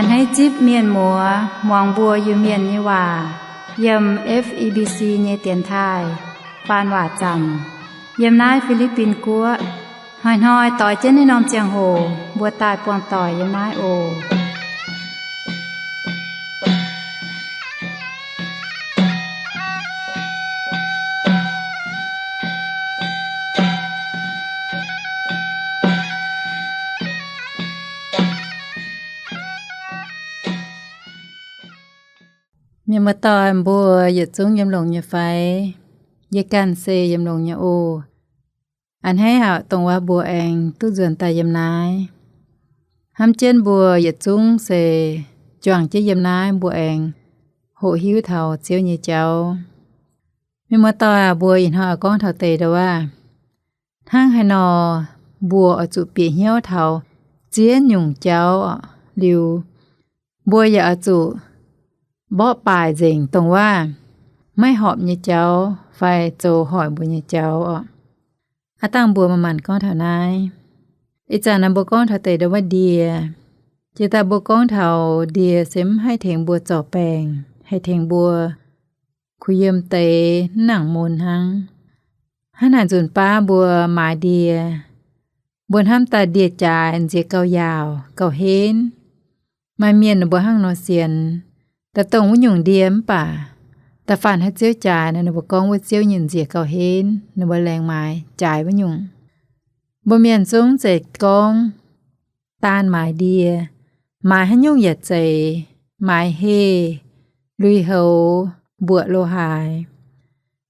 Hneiv zipv mienh muoz muangx mbuo Iu-Mienh nyei waac yiem F E B C nyei dienx taaih faan waac zanc yiem naaiv Fi^li^bin Guoqv. Hnoi-hnoi doix jienv naaiv norm ziangh hoc mbuo daaih buangh doic yiem naaiv oc. Mienh muoz-doic mbuo yietc zungv yiem longx nyei fai? Yie ganh se yiem longx nyei oc. A'hneiv aqv, dongh wuov mbuo aengx duqv nzuonx daaih yiem naaiv. Hnamv jienv mbuo yietc zungv se juangc jienv yiem naaiv mbuo aengx hoqc hiuv taux Ziouv nyei jauv. Mienh muoz-doic aac, mbuo ih hnoi oix gorngv taux deix ndau wuov, hnangv haaix nor mbuo oix zuqc bieqc hnyouv taux ziex nyungc jauv liuz, mbuo yaac oix zuqc mborqv baaic nzengc dongh wuov maiv horpc nyei jauv fai zoux hoic mbuo nyei jauv oc. Aav dangh mbuo manc manc gorngv taux naaiv. Ih zanc naaiv mbuo gorngv taux deix ndau wuov ndie. Jiex daaih mbuo gorngv taux ndie se mv haih tengx mbuo zorc baengc, haih tengx mbuo kuh yiem deix mv nangc mun hnangv. Hnangv naaic nzunc baav mbuo maaiz ndie, mbuo hnamv daaih ndie-jaaix nziex gauh yaauc gauh henv. Maaih mienh ninh mbuo hnangv nor sienx, daaih dongh wuov nyungc ndie mv baac da'faanh haaix ziouv jaaix nor, ninh mbuo gorngv wuov ziouv nyei nziex gauh henv, ninh mbuo laengz maaiz jaaix wuov nyungc. Mbuo mienh zungv zeiz gorngv daan maaiz ndie, maaiz haaix nyungc yaac zeiz, maaiz heh, lui-houx, mbuoqc lo-haaix.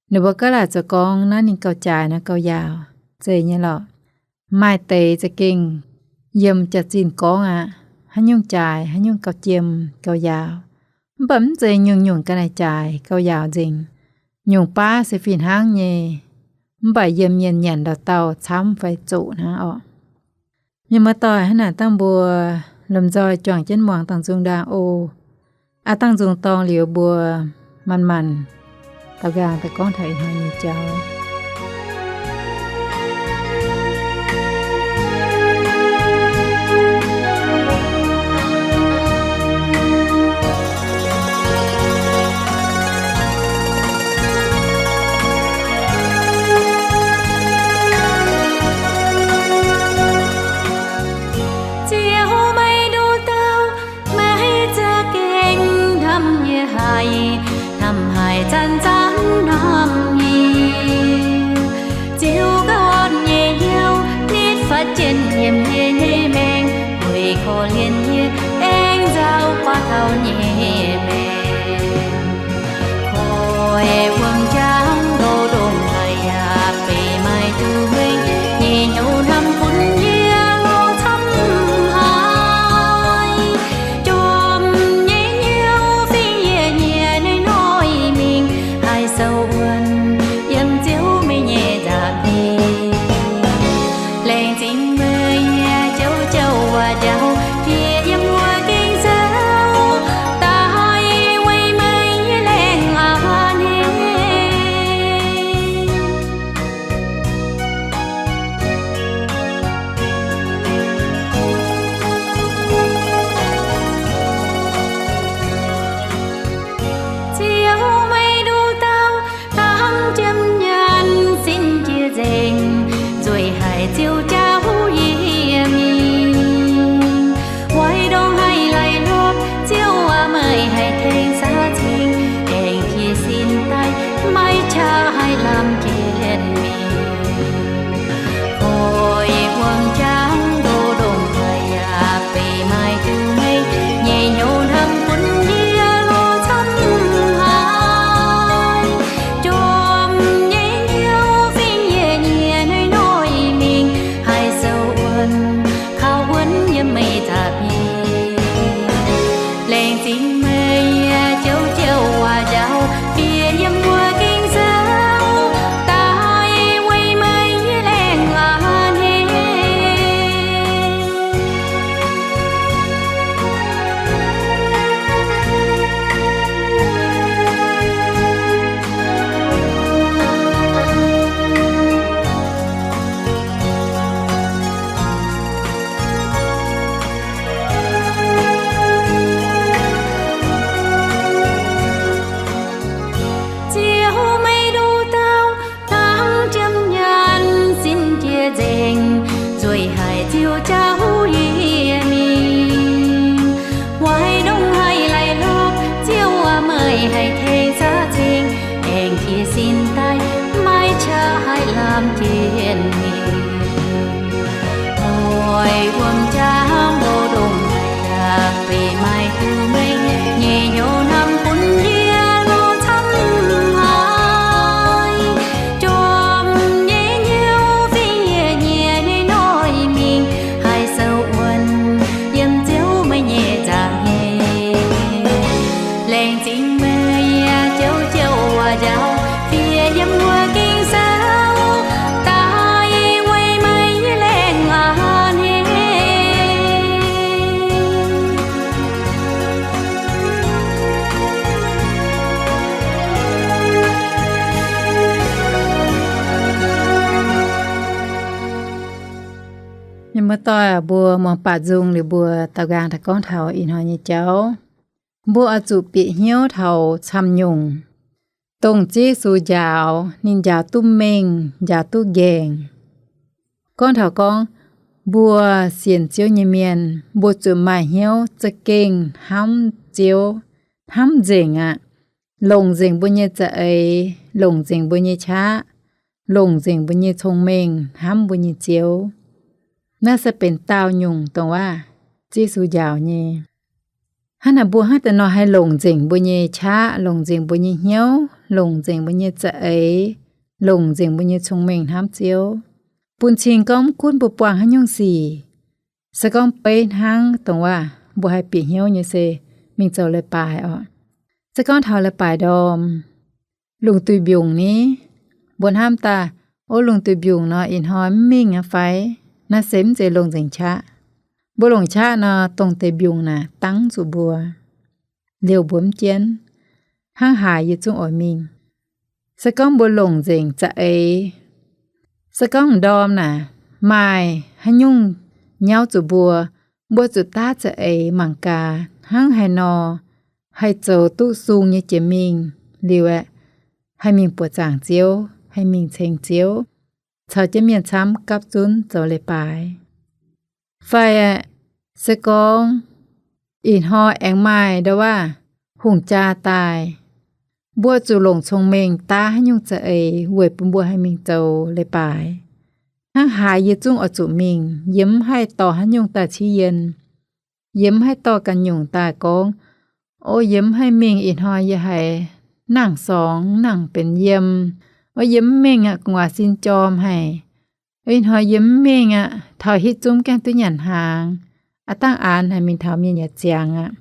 Ninh mbuo gaav laaic zoux gorngv naaiv ninh gauh jaaix nor gauh yaauc, zeiz nyei lorqc. Maaih deix za'gengh yiem jaax-zinh gorngv aqv, haaix nyungc jaaix, haaix nyungc gauh jiem gauh yaauc. Mv baac mv zeiz nyungc-nyungc ga'naaiv jaaix gauh yaauc nzengc. Nyungc baav se fih hnangv nyei, mv baac yiem mienh nyanc ndau-dauh camv fai zoqc hnangv orqc. Mienh muoz-doic, hnangv naaic dangh mbuo lomh nzoih juangc jienv muangx dangh nzung ndaangc oc. Aav dangh nzung dorngh liuz mbuo manc-manc daaux nqaang daaih gorngv taux ih hnoi nyei jauv. Ziouv, meih nduqc douh, meih za'gengh hnamv yie haic, hnamv haic zanc zanc hnamv yie. Ziouv ganh nyei hnyouv nitv fatv jienv yiem yie nyei maengc, weic korv-lienh yie aengx nzauh buatc taux nyei maengc. Koi wuom-jangx ndoh ndongc haaix yaac beiv maaih duqv weic nyei hnyouv hnamv bun yie lorz camv haic. Jomc nyei hnyouv fingx yie nyei hnoi-hnoi mingh, haih sou wuonv yiem Ziouv meih nyei nza'hmien. Laengz zingh meih nyei jauv-jauv waac-njaaux, fiev yiem wuov gengh nzauh, daaih weic meih nyei laengz a'hneiv. Ziouv, meih nduqc douh, hnangv jiem nyanc sin jiex nzengc, nzueic haic Ziouv jauv yie mingh. Weic ndongc haaix laih hlopv, Ziouv aac, meih haih tengx saax ceng, aengx jiex sin daaih maiv qaqv haih lamh jienv mingh. Koi wuom-jangx ndoh ndongc haaix yaac beiv maaih duqv meih nyei hnyouv hnamv bun yie lorz camv haic. Jomc nyei hnyouv fingx yie nyei hnoi-hnoi mingh, haih sou wuonv, kaux wuonv yiem meih nza'hmien. Laengz zingh meih nyei jauv-jauv waac-njaaux, fiev yiem wuov gengh nzauh, daaih weic meih nyei laengz a'hneiv. Zinh daaih maiv qaqv haih lamh jienv mingh. Oix wuom jaa haav mbuo ndongc haaix yaac beiv maaih duqv meih nyei hnyouv hnamv bun yie nor camv haic. Jorm nyei hnyouv fingx yie nyie nyei noic mingh haih sou wuonv yiem Ziouv meih nyei nza'hmien. Laengz zingh meih yie jouv jouv wuov njaaux, fiev yiem wuov ging sou daaih weic meih nyei laengz a'hneiv. Mienh muoz-doic, mbuo muangx baac nzung liuz mbuo daaux nqaang daaih gorngv taux ih hnoi nyei jauv. Mbuo oix zuqc bieqc hnyouv taux camv nyungc, dongh Ziouv Yesu njaaux, ninh njaaux duqv mengh, njaaux duqv nqaengc. Gorngv taux gorngv mbuo sienx Ziouv nyei mienh, mbuo zuqc maaih hnyouv za'gengh hnamv Ziouv, hnamv nzengc aqv. Longc nzengc mbuo nyei za'eix, longc nzengc mbuo nyei qaqv, longc nzengc mbuo nyei cong-mengh hnamv mbuo nyei Ziouv. Naaiv se benx daauh nyungc dongh waac Ziouv Yesu njaaux nyei. Hnangv naaic mbuo hnangv deix nor haih longc nzengc mbuo nyei qaqv, longc nzengc mbuo nyei hnyouv, longc nzengc mbuo nyei za'eix, longc nzengc mbuo nyei cong-mengh hnamv Ziouv, bun cing gorngv mv gunv mbuo buangh haaix nyungc sic, se gorngv beiv hnangv dongh waac mbuo haih bieqc hnyouv nyei se mingh zoux leiz-baaix oc. Se gorngv taux leiz-baaix ndorm, lungh duih mbiungc ni, mbuo hnamv daaih, ov, lungh duih mbiungc nor ih hnoi mv mingh aqv fai? Naaiv se mv zeiz longc nzengc qaqv. Mbuo longc qaqv nor, dongh deix mbiungc naaic dangv zuqc mbuo, liouh mbuo mv jienv, hnangv haaix yie zungv oix mingh. Se gorngv mbuo longc nzengc za'eix, se gorngv m'ndorm naaic maaih haaix nyungc nyauv zuqc mbuo, mbuo zuqc daav za'eix mangc gaax hnangv haaix nor haih zoux duqv sung nyei jiex mingh liuz aeqv, haih mingh buoqc zaangc Ziouv, haih mingh ceng Ziouv, caux jienv mienh camv gapv zunv zoux leiz-baaix. Fai aeqv, se gorngv ih hnoi aengx maaih ndau waac hungh jaa daaih, mbuo zuqc longc cong-mengh daav haaix nyungc za'eix weic bun mbuo haih mingh zoux leiz-baaix. Hnangv haaix yie zungv oix zuqc mingh. Yie mv haih dorh haaix nyungc daaih ciev yienh. Yie mv haih dorh ganh nyungc daaih gorngv, ov, yie mv haih mingh, ih hnoi yie haiz nangc sorngx, nangc benx yiem. Ov, yie mv mingh aqv, gu'nguaaz sin jorm haic. Ov, ih hnoi yie mv mingh aqv, taux hitv zungv gaengh duqv nyanc hnaangx. Aav dangh aanx haic, mingh taux mienh yaac ziangx aqv.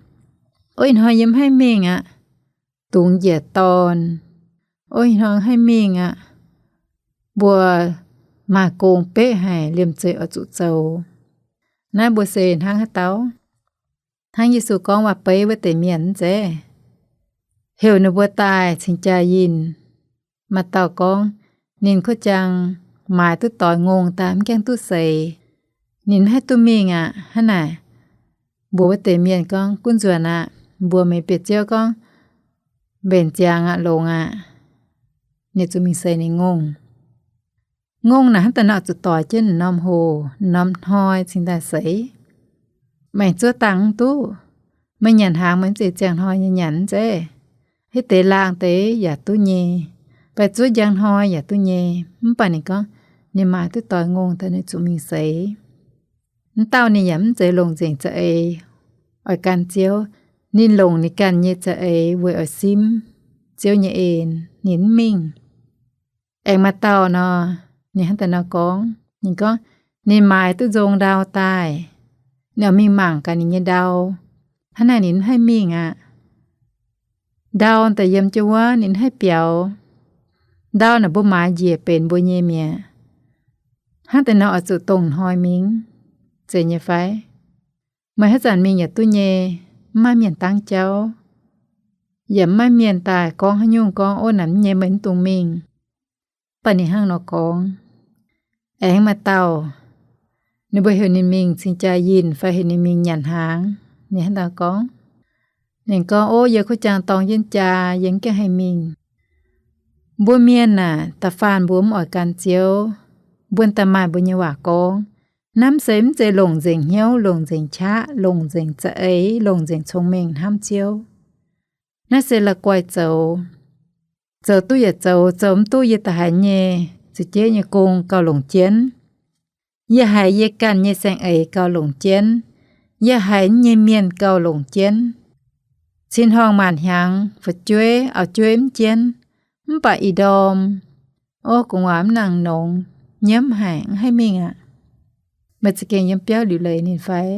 Ov, ih hnoi yie mv haih mingh aqv, dungx njiec dorn. Ov, ih hnoi haih mingh aqv, mbuo maaih gong beqv haic, liemh zeih oix zuqc zoux. Naaiv mbuo se hnangv haaix dauh? Hnangv Yesu gorngv waac-beiv wuov deix mienh mv zeiz? Heuc ninh mbuo daaih cingx jaa yinh. Maaih dauh gorngv ninh kuv jang maaiz duqv doix ngongh daaih mv gaengh duqv seix, ninh mv haih duqv mingh aqv. Hnangv naaic, mbuox wuov deix mienh gorngv, gunv nzuonx aqv. Mbuox meih bieqc ziouv gorngv, mbenc ziangx aqv, longx aqv. Ninh zuqc mingh seix ninh ngongh. Ngongh naaic hnangv daaih nor zuqc doix jienv norm hoc, norm hnoi cingx daaih seix. Maengc zuov dangh mv duqv, meih nyanc hnaangx meih mv zeiz ziangh hnoi nyei nyanc mv zeiz. Hitv deix laangh deix yaac duqv nyei, fai zuov njang hnoi yaac duqv nyei. Mv baac ninh gorngv, ninh maaiz duqv doix ngongh daaih ninh zuqc mingh seix. Mv dauh ninh yaac mv zeiz longc nzengc za'eix oix gan Ziouv. Ninh longc ninh ganh nyei za'eix weic oix simv Ziouv nyei en, ninh mv mingh. Aengx maaih dauh nor, ninh hnangv daaih nor gorngv, ninh gorngv, ninh maaiz duqv nzong ndau daaih, ninh oix mingh mangc gaax ninh nyei ndau. Hnangv naaic ninh mv haih mingh aqv. Ndau daaih yiem jienv wuov ninh mv haih biaux. Ndau naaic mbuo maaiz njiec benx mbuo nyei mi'aqv. Hnangv deix nor oix zuqc dongh hnoi mingh, zeiz nyei fai? Meih haaix zanc mingh yaac duqv nyei, mv maaih mienh dangv jauv, yaac mv maaih mienh daaih gorngv haaix nyungc gorngv, ov, naaic mv nyei meih mv dungx mingh. Mv baac ninh hnangv nor gorngv. Aengx maaih dauh, ninh mbuo heuc ninh mingh cingx jaa yinh fai heuc ninh mingh nyanc hnaangx, ninh hnangv nor gorngv. Ninh gorngv, ov, yie kuv jang dorng jienv jaa, yie mv gaengh haih mingh. Mbuo mienh aac, da'faanh mbuo mv oix gan Ziouv, mbuo da'maaih mbuo nyei waac gorngv. Naaiv mv se mv zeiz longc nzengc hnyouv, longc nzengc qaqv, longc nzengc za'eix, longc nzengc cong-mengh hnamv Ziouv. Naaiv se la'guaih zoux. Zoux duqv yaac zoux, zoux mv duqv yie da'haiz nyei za'jeiv nyei gong gauh longc jienv. Yie haiz yie ganh nyei saeng-eix gauh longc jienv. Yie haiz nyei mienh gauh longc jienv. Cin-hnongh maanc hnyangx fu'jueiv auv-jueiv mv jienv, mv baac ih ndorm, o, gu'nguaaz mv nangc nongx, nyiemv haic, mv haih mingh aqv. Meih za'gengh yiem biauv liuc leiz ninh fai?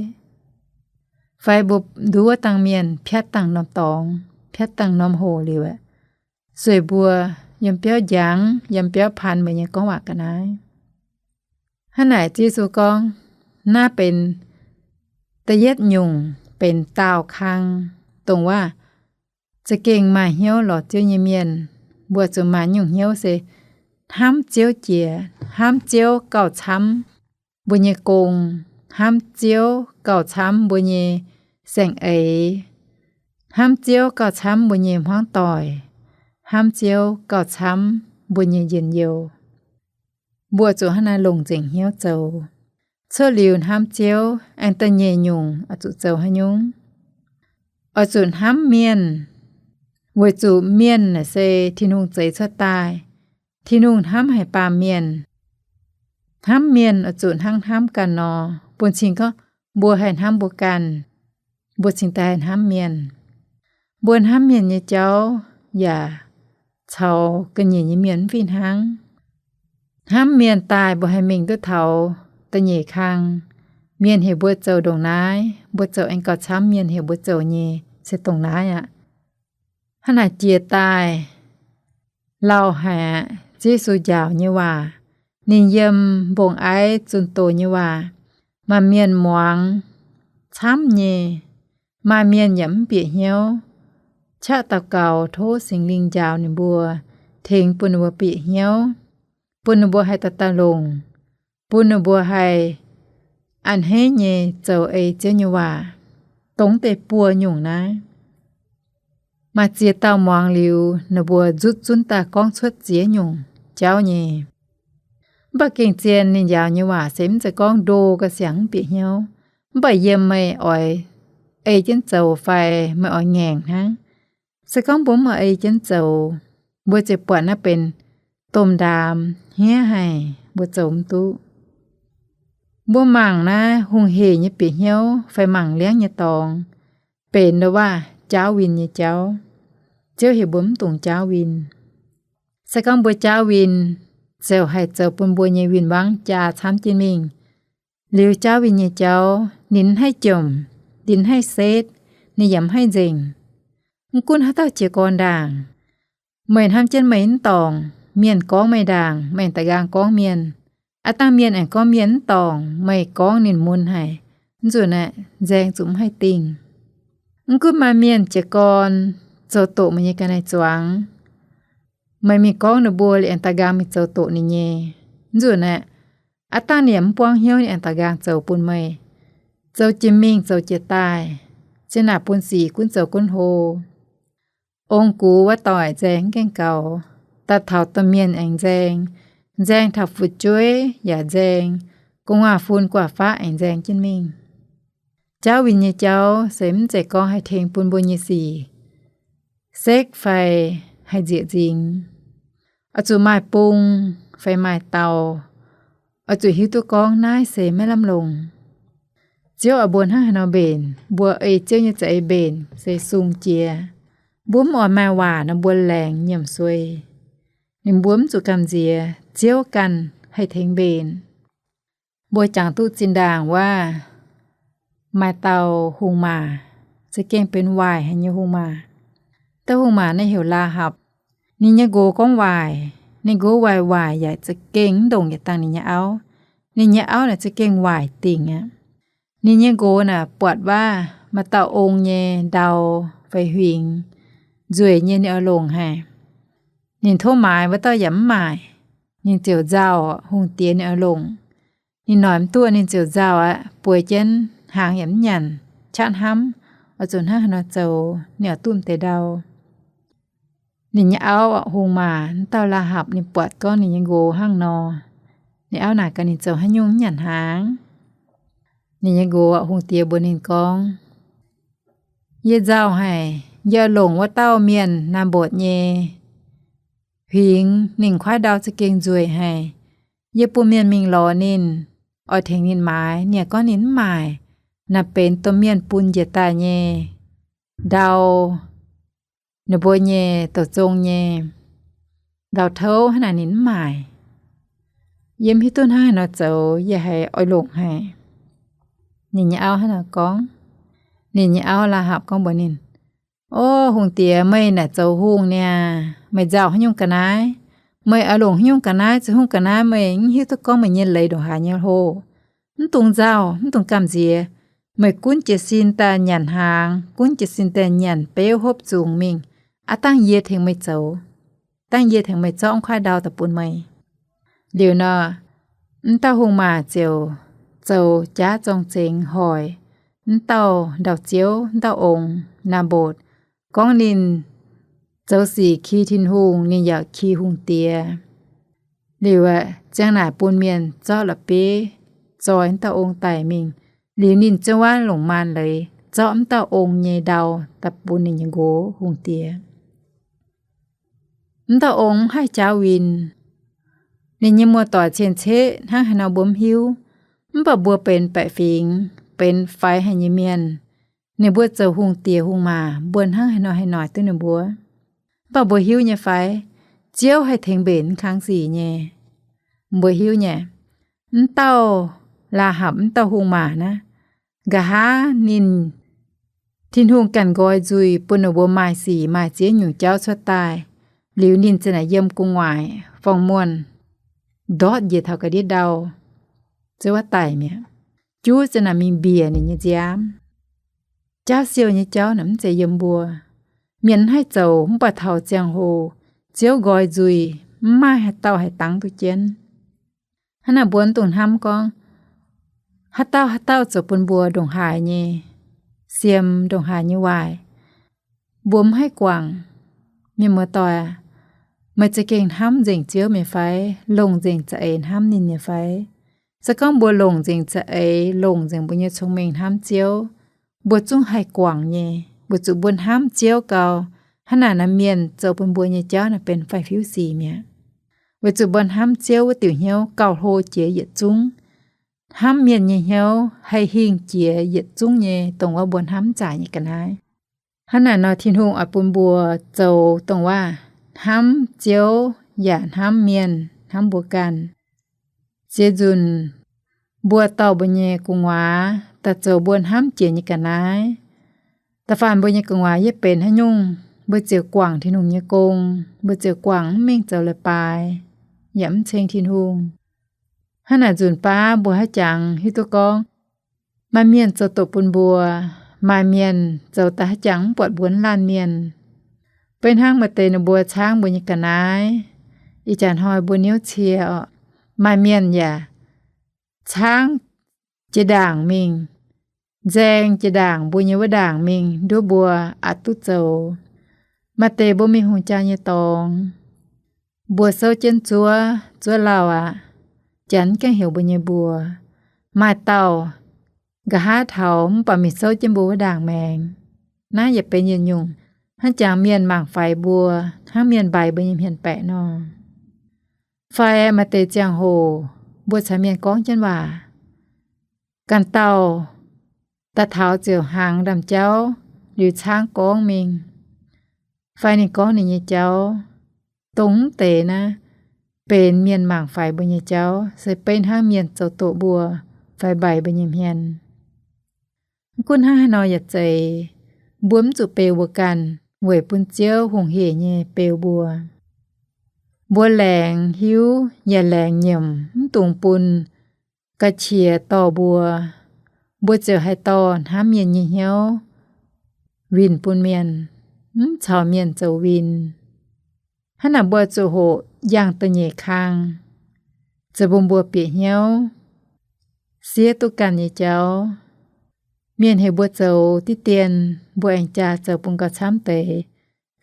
Fai mbuo nduov dangh mienh piatv dangh norm dorngx, piatv dangh norm hoc liuz aqv, sueih mbuo yiem biauv njangx, yiem biauv paan meih nyei gorngv waac ga'naaiv. Hnangv naaic Ziouv Yesu gorngv, naaiv benx da'yietv nyungc benx daauh kang, dongh waac za'gengh maaih hnyouv lorz Ziouv nyei mienh. Mbuo zuqc maaih nyungc hnyouv se hnamv Ziouv jiex, hnamv Ziouv gauh camv mbuo nyei gong, hnamv Ziouv gauh camv mbuo nyei saeng-eix, hnamv Ziouv gauh camv mbuo nyei hmuangv doic, hnamv Ziouv gauh camv mbuo nyei njien-youh. Mbuo zuqc hnangv naaiv longc nzengc hnyouv zoux. Cuotv liuz hnamv Ziouv, aengx da'nyeic nyungc oix zuqc zoux haaix nyungc? Oix zuqc hnamv mienh, weic zuqc mienh naaic se Tin-Hungh zeix cuotv daaih. Tin-Hungh hnamv haic baamh mienh. Hnamv mienh oix zuqc hnangv hnamv ganh nor. Bun cing gorngv mbuo haih hnamv mbuo ganh, mbuo cingx daaih haih hnamv mienh. Mbuo hnamv mienh nyei jauv yaac caux ga'nyiec nyei mienh mv fih hnangv. Hnamv mienh daaih mbuo haih mingh duqv taux da'nyeic kang. Mienh heuc mbuo zoux ndongc naaiv, mbuo zoux aengx gauh camv mienh heuc mbuo zoux nyei se dongh naaiv aqv. Hnangv naaic jiex daaih lauh haic aqv. Ziouv Yesu njaaux nyei waac, ninh yiem mbong-aiv zunh doz nyei waac, maaih mienh muangx camv nyei, maaih mienh yaac mv bieqc hnyouv. Qaqv daux gaux tov Singx Lingh njaaux ninh mbuo, tengx bun ninh mbuo bieqc hnyouv, bun ninh mbuo haih dauh dauh longc, bun ninh mbuo haih a'hneiv nyei zoux ei Ziouv nyei waac, dongh deix buo nyungc naaiv. Maaih ziex dauh muangx liuz, ninh mbuo nzutv zunv daaih gorngv cuotv ziex nyungc jauv nyei. Mv baac gengh zien ninh njaaux nyei waac se mv zeiz gorngv ndo ga'siangx mv bieqc hnyouv, mv baac yiem meih oix ei jienv zoux fai meih oix ngaengc hnangv. Se gorngv mbuo mv oix ei jienv zoux, mbuo ziouc buatc naaiv benx domh ndaam hniev haic, mbuo zoux mv duqv. Mbuo mangc naaiv hungh hec nyei bieqc hnyouv fai mangc liangv nyei dorngx benx ndo waac jaauv win nyei jauv. Ziouv heuc mbuo mv dungx jaauv win. Se gorngv mbuo jaauv win, ziouc haih zoux bun mbuo nyei win-wangv jaa camv jienv mingh. Liuz jaauv win nyei jauv, ninh mv haih jomc, ninh mv haih setv, ninh yaac mv haih nzengc. Mv gunv haaix dauh jiez gorn ndaangc, meih hnamv jienv meih mv dorngc, mienh gorngv meih ndaangc, meih da'nqaang gorngv mienh, aav dangh mienh aengx gorngv mienh mv dorngc, meih gorngv ninh mun haic, mv nzunc aeqv, nzaeng zuqc mv haih dingh. Mv gunv maaih mienh jiez gorn zoux doqc meih nyei ga'naaiv zuangx, meih mingh gorngv ninh mbuo liuz aengx da'nqaang mingh zoux doqc ninh nyei, mv nzunc aeqv, aav dangh ninh yaac mv buangv hnyouv, ninh aengx da'nqaang zoux bun meih. Zoux jiex mingh zoux jiex daaih, zinh ndaangc bun sic gunv zoux gunv hlo. Ong-gux wuov doic nzaeng mv gaengh gaux, daaih taux domh mienh aengx nzaeng, nzaeng taux fu'jueiv yaac nzaeng, gu'nguaaz-fun gu'nguaaz-faqv aengx nzaeng jienv mingh. Jaauv win nyei jauv se mv zeiz gorngv haih tengx bun mbuo nyei sic sekv fai haih nzieqc nzingx. Oix zuqc maaih bung fai maaih dau, oix zuqc hiuv duqv gorngv naaiv se maiv lamh longc. Ziouv oix mbuo hnangv haaix nor mbenc, mbuo ei Ziouv nyei za'eix mbenc se sung jiex. Mbuo mv oix maaih waac nor mbuo laengz nyiemc suei. Ninh mbuo mv zuqc gamh nziex, Ziouv ganh haih tengx mbenc. Mbuo jangx duqv zinh ndaangc wuov, maaih dauh hungh maac, za'gengh benx waaic haic nyei hungh maac. Dauh hungh maac naaiv heuc Laahapc. Ninh nyei nqox gorngv waaic, ninh nqox waaic waaic yaac za'gengh mv ndongc yietc dangh ninh nyei auv. Ninh nyei auv naaic za'gengh waaic dingc aqv. Ninh nyei nqox naaic buatc waac maaih dauh ong nyei ndau fai huingx nzueic nyei ninh oix longc haic. Ninh tov maaiz wuov dauh yaac mv maaic. Ninh ziouc nzauh, hungh diex ninh oix longc. Ninh noic mv duqv ninh ziouc nzauh aqv, bueix jienv hnaangx yaac mv nyanc, qaqv hnamv oix zuqc hnangv haaix nor zoux ninh oix duqv m'deix ndau. Ninh nyei auv, hungh maac, m'dauh Laahapc ninh buatc gorngv ninh nyei nqox hnangv nor, ninh auv naaic gaax ninh zoux haaix nyungc mv nyanc hnaangx. Ninh nyei nqox, hungh diex mbuox ninh gorngv, yie nzauh haic, yie oix longc wuov dauh mienh naamh mbotc nyei huingx ninh kuaaiv ndau za'gengh nzueic haic. Yie bun mienh mingh lorz ninh, oix tengx ninh maaiz. Ninh gorngv ninh mv maaic. Naaiv benx domh mienh bun njiec daaih nyei ndau, ninh mbuo nyei douc zong nyei ndau-touv. Hnangv naaic ninh mv maaic. Yie mv hiuv duqv hnangv haaix nor zoux, yie haiz oix longc haic. Ninh nyei auv hnangv naaic gorngv. Ninh nyei auv, Laa Hapc, gorngv mbuox ninh, O hungh diex, meih naaic zoux hungh niaa, meih nzauh haaix nyungc ga'naaiv? Meih oix longc haaix nyungc ga'naaiv, zoux haaix nyungc ga'naaiv, meih mv hiuv duqv gorngv meih nyei leiz ndongc haaix nyei hlo. Mv dungx nzauh, mv dungx gamh nziex. Meih gunv jiez sin daaih nyanc hnaangx, gunv jiez sin daaih nyanc beuv hopv zungx mingh. Aav dangh yie tengx meih zoux. Dangh yie tengx meih zorqv kuaaiv ndau daaih bun meih. Liuz nor, mv dauh hungh maac ziouc zoux jaav zorng-zengx hoic mv dauh ndau-ziouv, mv dauh ong, Naa^mbotc, gorngv ninh zoux sic ki Tin-Hungh, ninh yaac ki hungh diex. Liuz ziang naaic bun mienh zorqv la'bieiv zoi mv dauh ong daic mingh. Liuz ninh ziouc wuov longc maanc leiz zorqv mv dauh ong nyei ndau daaih bun ninh nyei nqox hungh diex. Mv dauh ong mv haih jaauv win. Ninh nyei muoz-doic cien-ceqv hnangv haaix nor mbuo mv hiuv, mv baac mbuo benx baeqc fingx, benx faix haic nyei mienh. Ninh mbuo zoux hungh diex hungh maac, mbuo hnangv haaix nor haih noic duqv ninh mbuo? Mv baac mbuo hiuv nyei fai, Ziouv haih tengx mbenc mv kang sic nyei? Mbuo hiuv nyei. Mv dauh Laa Hapc, mv dauh hungh maac naaiv, nqa'haav ninh, Tin-Hungh ganh nqoi nzuih bun ninh mbuo maaih sic maaih ziex nyungc jauv cuotv daaih. Liuz ninh ziouc naaic yiem gu'nguaaic forng-muonh ndortv njiec taux ga'ndiev ndau, ziouc wuov daic mi'aqv. Juv ziouc naaic mingh mbiec ninh nyei nziaamv. Jauv siou nyei jauv naaic mv zeiz yiem mbuo. Mienh mv haih zoux, mv baac taux ziangh hoc Ziouv nqoi nzuih, mv maaih haaix dauh haih dangv duqv jienv. Hnangv naaic mbuo mv dungx hnamv gorngv haaix dauh haaix dauh zoux bun mbuo ndongc haaix nyei siem, ndongc haaix nyei waaic, mbuo mv haih guangc. Mienh muoz-doic aac, meih za'gengh hnamv nzengc Ziouv mi'aqv fai? Longc nzengc za'eix hnamv ninh mi'aqv fai? Se gorngv mbuo longc nzengc za'eix, longc nzengc mbuo nyei cong-mengh hnamv Ziouv, mbuo zungv haih guangc nyei. Weic zuqc mbuo hnamv Ziouv gau, hnangv naaic nor mienh zoux bun mbuo nyei jauv naaic benx faix-fiuv sic mi'aqv. Weic zuqc mbuo hnamv Ziouv wuov diuc hnyouv gauh hlo jiex yietc zungv. Hnamv mienh nyei hnyouv haih hingh jiex yietc zungv nyei dongh wuov mbuo hnamv zaaic nyei ga'naaiv. Hnangv naaic nor Tin-Hungh oix bun mbuo zoux dongh wuov, hnamv Ziouv yaac hnamv mienh, hnamv mbuo ganh. Ziex nzunc mbuo dorh mbuo nyei gu'nguaaz daaih zoux mbuo hnamv jiex nyei ga'naaiv. Da'faanh mbuo nyei gu'nguaaz yietv benx haaix nyungc, mbuo ziouc guangc Tin-Hungh nyei gong, mbuo ziouc guangc mv mingh zoux leiz-baaix, yaac mv ceng Tin-Hungh. Hnangv naaic nzunc baav mbuo haiz jangx hiuv duqv gorngv, maaih mienh zoux doqc bun mbuo, maaih mienh zoux daaih haiz jangx mv buatc mbuo laanh mienh. Beiv hnangv maaih deix ninh mbuo caangv mbuo nyei ga'naaiv, ih jaax hnoi mbuo niouv cie orqc, maaih mienh yaac caangv jiex ndaangc mingh, nzaeng jiex ndaangc mbuo nyei wuov ndaangc mingh nduov mbuo aqc duqv zoux. Maaih deix mbuo mingh hungh jaa nyei dorngx, mbuo souv jienv zuov, zuov lauh aqv, janx gaengh heuc mbuo nyei mbuox. Maaih dauh nqa'haav taux mv baac mingh souv jienv mbuo wuov ndaangc maengx. Naaiv yaac benx yietc nyungc hnangv jangx mienh mangc faix mbuo, hnangv mienh mbaix mbuo nyei hmien baeqc nor. Fai maaih deix ziangh hoc mbuo caux mienh gorngv jienv waac, ganh dauh daaih taux ziouc hnaangx ndaamv-jauv liuz caangv gorngv mingh, fai ninh gorngv ninh nyei jauv, dongh mv deix naaiv benx mienh mangc faix mbuo nyei jauv, se beiv hnangv mienh zoux doqc mbuo fai mbaix mbuo nyei hmien. Mv gunv hnangv haaix nor yaac zeiz, mbuo mv zuqc beu mbuo ganh, weic bun Ziouv hungh hec nyei beu mbuo. Mbuo laengz hiuv yaac laengz nyiemc, mv dungx bun ga'qiex dorh mbuo. Mbuo ziouc haih dorh hnamv mienh nyei hnyouv winh bun mienh, mv caux mienh zoux winh. Hnangv naaic mbuo zuqc hoqc yangh da'nyeic kang, zoux bun mbuo bieqc hnyouv, siev duqv ganh nyei jauv. Mienh heuc mbuo zoux diqv dien, mbuo aengx jaa zoux bun gauh camv deix.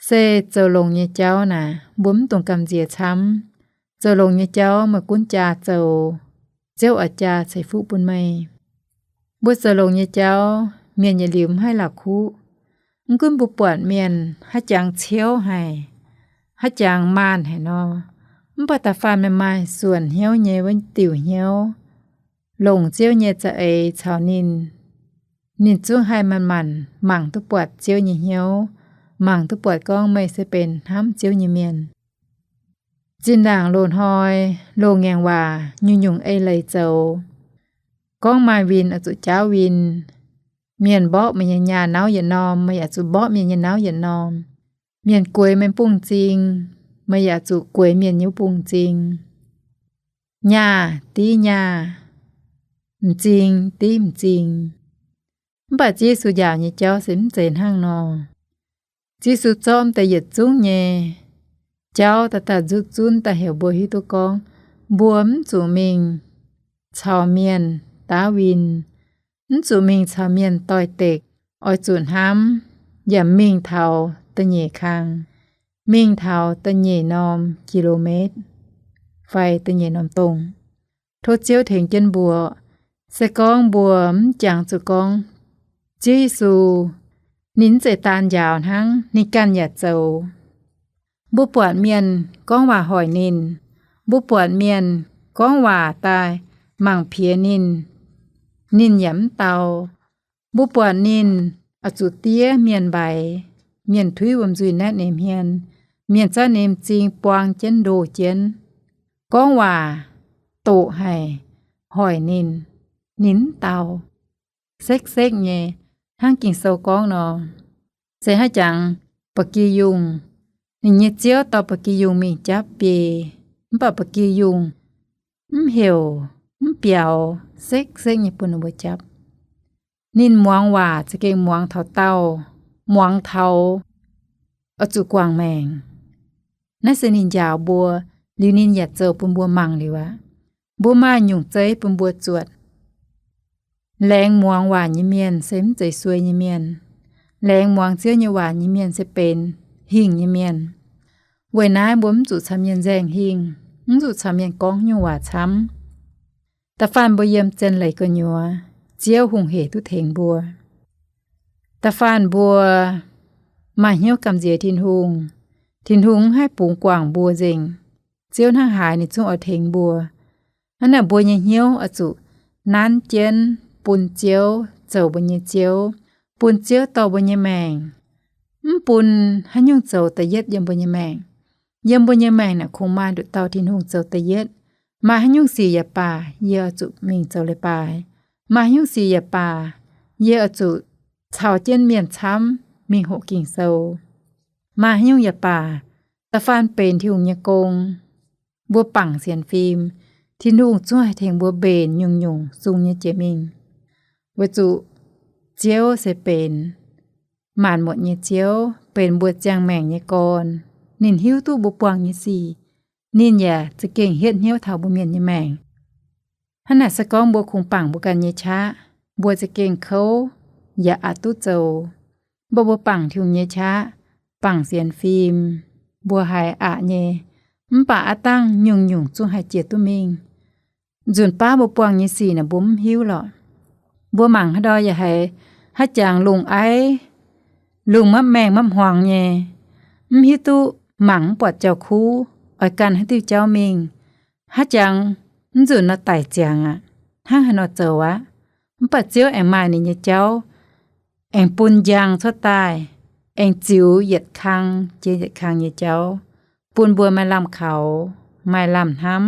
Se zoux longx nyei jauv naaic, mbuo mv dungx gamh nziex camv. Zoux longx nyei jauv meih gunv jaa zoux, Ziouv oix jaa ceix fuqv bun meih. Mbuo zoux longx nyei jauv, mienh yietc liuz mv haih la'kuqv. Mv gunv mbuo buatc mienh haaix jangx ciouv haic, haaix jangx maanh haic nor. Mv baac da'faanh meih maaih suonc hnyouv nyei wuov diuc hnyouv, longc Ziouv nyei za'eix caux ninh, ninh zungv haih manc-manc mangc duqv buatc Ziouv nyei hnyouv, mangc duqv buatc gorngv meih se benx hnamv Ziouv nyei mienh. Zinh ndaangc loz-hnoi loz-ngaengc waac nyungc-nyungc eix leiz zoux. Gorngv maaih win oix zuqc jaauv win. Mienh mborqv meih nyei nyaah nauv yietc norm, meih yaac zuqc mborqv mienh nyei nauv yietc norm. Mienh gueix meih bung-zing, meih yaac zuqc gueix mienh nyei bung-zing. Nyaah div nyaah, m'zing div m'zing. Mv baac Ziouv Yesu njaaux nyei jauv se mv zeiz hnangv nor. Ziouv Yesu zorqv deix yietc zungv nyei jauv daaih daaih nzutv zunv daaih heuc mbuo hiuv duqv gorngv mbuo mv zuqc mingh caux mienh daauv win, mv zuqc mingh caux mienh doix-dekc, oix zuqc hnamv yaac mingh taux da'nyeic kang, mingh taux da'nyeic norm ki^lo^metv fai da'nyeic norm dongh. Tov Ziouv tengx jienv mbuo. Se gorngv mbuo mv jangx zuqc gorngv Ziouv Yesu ninh mv zeiz daan njaaux hnangv, ninh ganh yaac zoux. Mbuo buatc mienh gorngv waac hoic ninh, mbuo buatc mienh gorngv waac daaih mangc piex ninh, ninh yaac mv dau. Mbuo buatc ninh oix zuqc diev mienh mbaix, mienh tuiv wuom-nzuih naetv ninh hmien, mienh zorqv ninh m'zing buang jienv ndoh jienv, gorngv waac doqc haic, hoic ninh, ninh mv dau. Sekv-sekv nyei, hnangv Ging-Sou gorngv nor. Se haaix jangx ba'gi yungh, ninh nyei ziouv dorh ba'gi yungh mingh japv biei, mv baac ba'gi yungh mv heuc, mv biaux, sekv-sekv nyei bun ninh mbuo japv. Ninh muangx waac za'gengh muangx taux daauh, muangx taux oix zuqc guangc maengc. Naaiv se ninh njaaux mbuo, liuz ninh yaac zoux bun mbuo mangc liuz aqv. Mbuo maaih nyungc zeiv bun mbuo zuotc. Laengz muangx waac nyei mienh se mv zeiz suei nyei mienh. Laengz muangx Ziouv nyei waac nyei mienh se benx hingh nyei mienh. Weic naaiv mbuo mv zuqc caux mienh nzaeng hingh, mv zuqc caux mienh gorngv nyungc waac camv. Da'faanh mbuo yiem zien leiz gu'nyuoz, Ziouv hungh hec duqv tengx mbuo. Da'faanh mbuo maaih hnyouv gamh nziex Tin-Hungh, Tin-Hungh mv haih bungx guangc mbuo nzengc. Ziouv hnangv haaix ninh zungv oix tengx mbuo. Hnangv naaic mbuo nyei hnyouv oix zuqc nanv jienv bun Ziouv zoux mbuo nyei Ziouv, bun Ziouv dorh mbuo nyei maengc. Mv bun haaix nyungc zoux da'yietv yiem mbuo nyei maengc. Yiem mbuo nyei maengc naaic kungx maaih nduqc dauh Tin-Hungh zoux da'yietv. Maaih haaix nyungc sic yaac baac, yie oix zuqc mingh zoux leiz-baaix. Maaih haaix nyungc sic yaac baac, yie oix zuqc caux jienv mienh camv mingh hoqc Ging-Sou. Maaih haaix nyungc yaac baac, da'faanh benx Tin-Hungh nyei gong, mbuo bangc sienx fim, Tin-Hungh zungv haih tengx mbuo mbenc nyungc-nyungc sung nyei jiex mingh. Weic zuqc Ziouv se benx maanc muotc nyei Ziouv, benx mbuo ziangh maengc nyei gorn. Ninh hiuv duqv mbuo buangh nyei sic. Ninh yaac za'gengh hietv hnyouv taux mbuo mienh nyei maengc. Hnangv naaic se gorngv mbuo kungx bangc mbuo ganh nyei qaqv, mbuo za'gengh kouv yaac aqc duqv zoux. Mv baac mbuo bangc Tin-Hungh nyei qaqv, bangc sienx fim, mbuo haiz aqc nyei. Mv baac aav dangh nyungc-nyungc zungv haih jiex duqv mingh. Nzunc baav mbuo buangh nyei sic naaic mbuo mv hiuv lorqc. Mbuo mangc haaix ndau yaac haiz haaix jangx lungh aiv, lungh mapv maengh mapv hmuangx nyei, mv hiuv duqv mangc mv buatc jauv-kuv, oix gan haaix diuh jauv mingh. Haaix jangx mv nzunc nor daic ziangx aqv, hnangv haaix nor zoux aqv. Mv baac Ziouv aengx maaih ninh nyei jauv, aengx bun njang cuotv daaih, aengx ziux yietc kang jiex yietc kang nyei jauv, bun mbuo maaih lamh kaux, maaih lamh hnamv,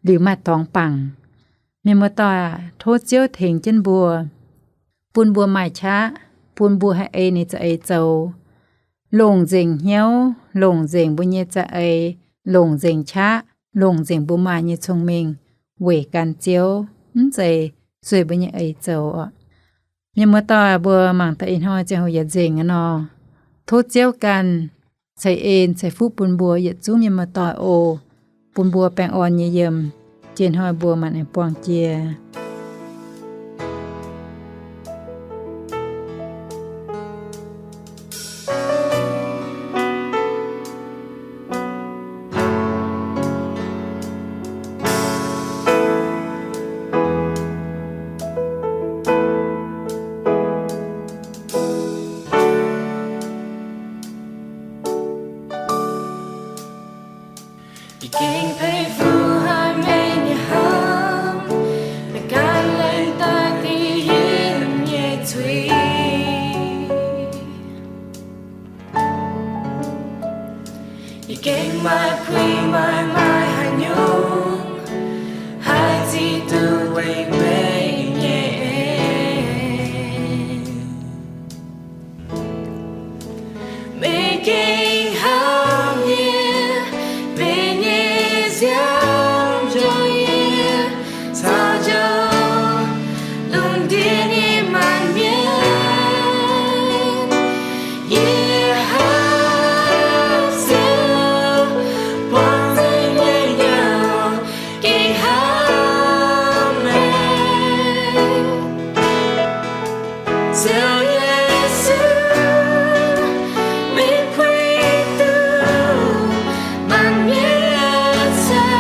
liuz maaih dorngx bangc. Mienh muoz-doic aac, tov Ziouv tengx jienv mbuo, bun mbuo maaih qaqv, bun mbuo haih ei ninh za'eix zoux. Longc nzengc hnyouv, longc nzengc mbuo nyei za'eix, longc nzengc qaqv, longc nzengc mbuo maaih nyei cong-mengh weic gan Ziouv, mv zeiz zueih mbuo nyei eix zoux oc. Mienh muoz-doic, mbuo mangc daaih ih hnoi ziangh hoc yaac nzengc aqv nor. Tov Ziouv ganh ceix en ceix fuqv bun mbuo yietc zungv mienh muoz-doic oc. Bun mbuo baengh orn nyei yiem. Jiex hnoi mbuo maanc aengx buangh jiex. Yie gengh peix fuqv haic meih nyei hnamv, meih ganh lengh daaih dingh yie nyei zuiz. Yie gengh maaih puix maaih maaih haaix nyungc, haih zic duqv weic meih nyei en. Meih gengh hnamv yie, meih nyei nziaamv njoux yie, caux njoux lungh ndiev nyei maanc mienh. Yie hnamv Ziouv, buangh nzengc nyei hnyouv gengh hnamv meih. Ziouv Yesu, meih puix duqv maanc mienh cai.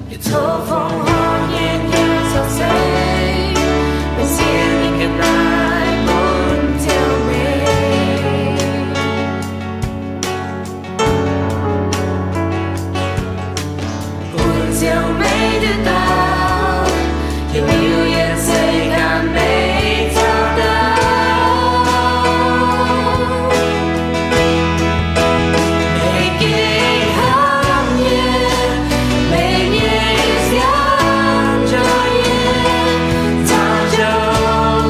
Yie tov fongc horngh nyei hnyouv caux seix, meih siev nyei ga'naaiv bun Ziouv meih. Bun Ziouv meih nduqc dauh, yietc liuz yietc seix ganh meih caux dauh. Meih gengh hnamv yie, meih nyei nziaamv njoux yie, caux njoux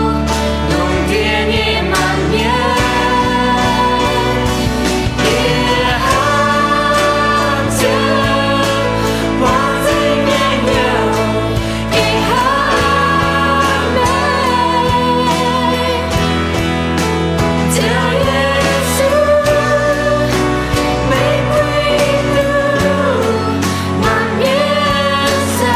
lungh ndiev nyei maanc mienh. Yie hnamv Ziouv, buangh nzengc nyei hnyouv gengh hnamv meih. Ziouv Yesu, meih puix duqv maanc mienh cai.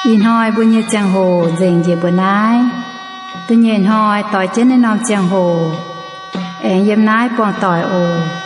Ih hnoi mbuo nyei ziangh hoc nzengc njiec mbuo naaiv. Da'nyeic hnoi doix jienv naaiv norm ziangh hoc aengx yiem naaiv buangh doic oc.